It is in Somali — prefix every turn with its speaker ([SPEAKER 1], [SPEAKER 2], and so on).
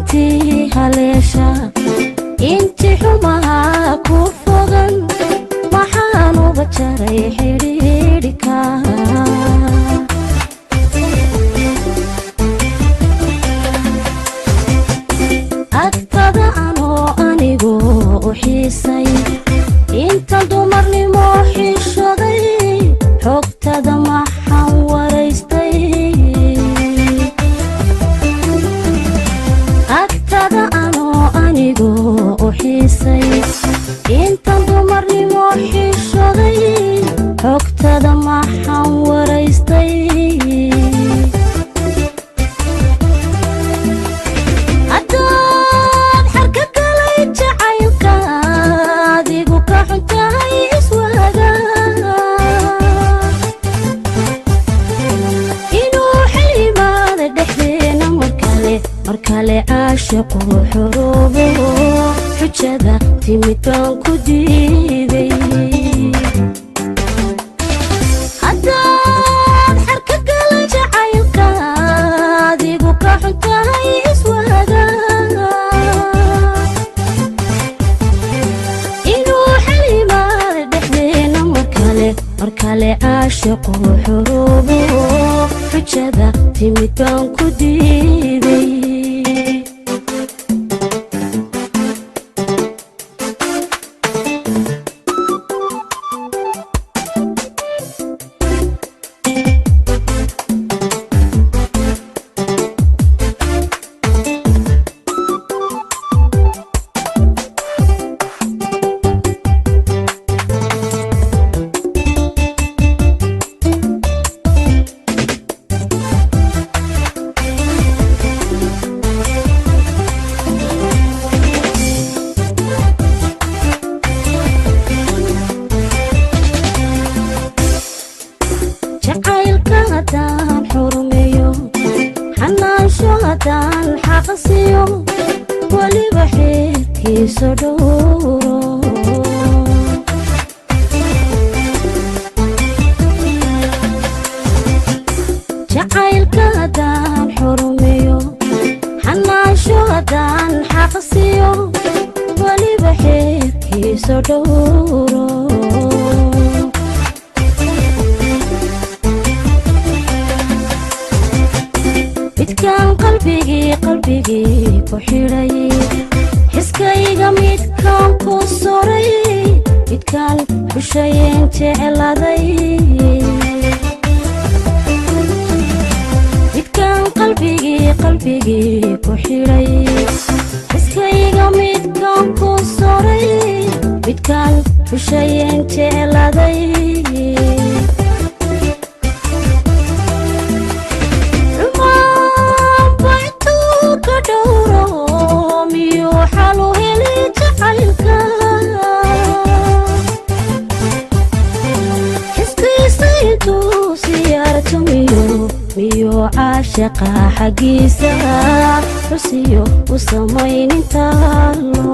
[SPEAKER 1] Intii haleesha, intii xumaha ku fogan, maxaan uga jaray xidhiidhika? Agtada anoo anigu u xiisay, intan dumarnimo xishoday, xogtada maxaan waraystay? Agtada anoo anigu u xiisay, intan dumarnimo xishoday, xogtada maxaan waraystay? Haddaad xarka galay jacaylka, adigu ka xun tahay iswaaga, inuu xil yimaada dhexdeena markale, mar kale caashiqu xuruubo, xujada timid baan ku diiday. Haddaad xarka galay jacaylka, adigu ka xun tahay iswaaga, inuu xil yimaada dhexdeena markale, mar kale caashiqu xuruubo, xujada timid baan ku diiday. Jacaylka haddaan xurumeeyo, xanaansho haddaan xaqsiyo, weliba xeerkiisa dhowro, jacaylka haddaan xurumeeyo, xanaansho haddaan xaqsiyo, weliba xeerkiisa dhowro, midkaan qalbigii qalbigii ku xidhay, xiskayga midkaan ku soray, midkaan xushayeen jecladay, midkaan qalbigii qalbigii ku xidhay, xiskayga midkaan ku soray, midkaan xushayeen jecladay. Xumaanba intuu ka dhowro, miyuu xalu heli jacaylka? Xiskiisa intuu siyaarto, miyuu caashaqa xaggiisa xusiyo u samaynin taalo?